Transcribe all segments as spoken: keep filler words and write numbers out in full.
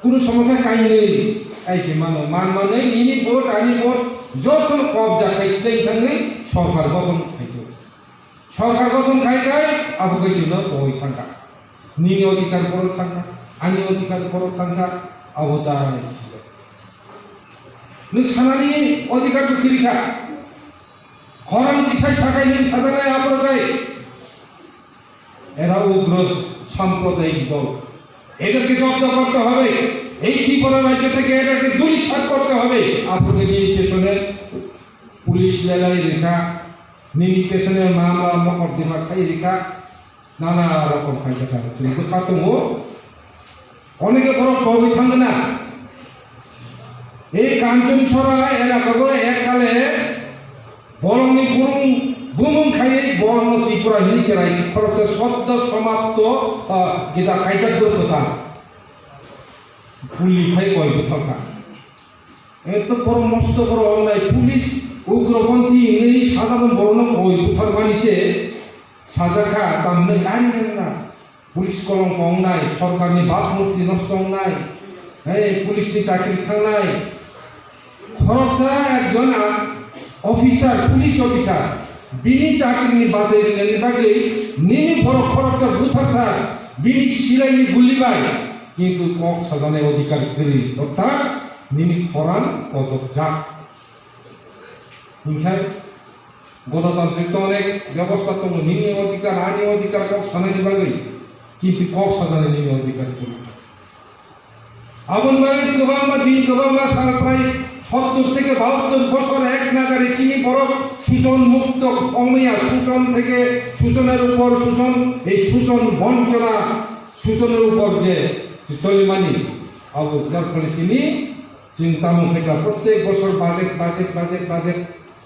Kunu somo khe kainwi, ai khe mano, man manwi nini vote, ani vote, jotono kobja khai tei thangwi sorkar gothon khai khe. Sorkar gothon khai khai, abo khe chwngno tongwi thangkha. Nini odhikar borok thangkha, ani odhikar borok thangkha, abo da nai silo. Nwng sanani odhikar bo khirikha. Khorang tisai sakai nwng sajaknai aphuru kai. এরা উগ্র সাম্প্রদায়িক দল। এদেরকে জব্দ করতে হবে। এই ত্রিপুরা রাজ্য থেকে এদেরকে দূরীসাত করতে হবে। Aphuru kai nini pesone police lelai rikha, nini pesone mamla mokoddima khai rikha, nana rokom khai jakha. Chwng bwkha tongo. Oneke borok togwi thangna. Ei Kanchanchora elakao ekkale bolongni burung bumung khaiwi borokno Tripura hini cherai khoroksa soddo somapto, ah, gita kaijak bwrwi kwtal. Guli phai koi bwtharkha. Eto borok mosto borok wngnai police ugroponthi hwnwi sajaknai borokno koi bwtharmani se sajakha, tamni gari nangna. Police kolom wngnai, sorkarni bhab murti nosto wngnai, hei, police ni chakri thangnai. Khoroksa ekjon a, officer, police officer, bini chakrini bachai rwnani bagwi nini borok khoroksa butharsa, bini silaini guli bai, kintu kok sajaknai odhikar kwrwi, orthat nini khorang kojokjak. Hinkhe Gonotantrik to onek bebosta tongo, nini odhikar, ani odhikar kok sanani bagwi, kintu kok sajani nini odhikar kwrwi. Aboni bagwi kwbangma din, kwbangma sal, prai sottor theke bahattor bosor ek nagari chini borok suchon mukto ongmaya, suchon theke suchoner upor suchon, ei suchon bonchona, suchoner upor je cholimani, abo jar phale chini Chwng tamo khe ka, prottek bosor budget, budget, budget, budget.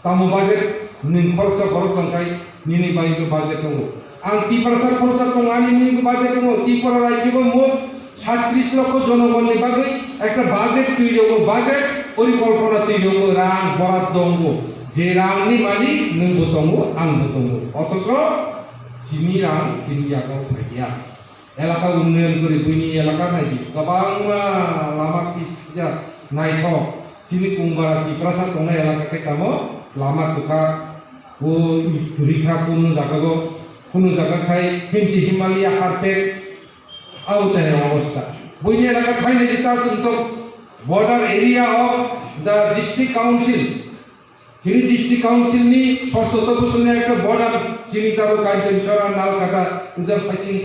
Tamo budget, nwng khoroksa borok tong khai, nini bai khe budget tongo. Ang Tiprasa khoroksa tongo, ani nini budget tongo. Tripura rajyo bo mot sattris lokho jonogonni bagwi ekta budget twi rwgo, budget porikolpona twi rwgo, rang borat tongo. Je rangni malik nwng bo tongo, ang bo tongo. Othocho chini rang chini yago phaiya. Elaka unnoyon gori buini elaka nai di, kwbangma lama pis pisa naithok. Chini Kungbara Tiprasa tongnai elaka khe tamo lama kwkha, o rikha kunu jaga go, kunu jaga khai himchi Himalaya carpet, abo tei obostha. Buini elaka thainai di ta chwng to border area of the district council. Chini district council ni sosto to bosong ni ekta border chini tabo Kanchanchora, Nalkata, jang phaising